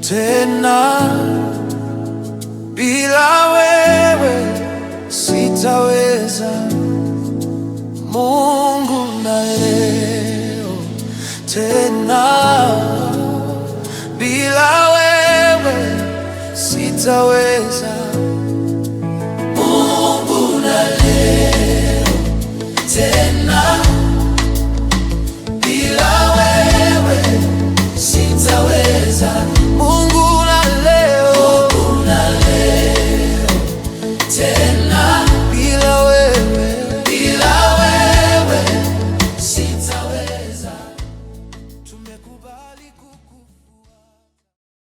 Tena bila wewe sitaweza. Mungu na leo tena, bila wewe sitaweza. Mungu na leo tena, bila wewe sitaweza.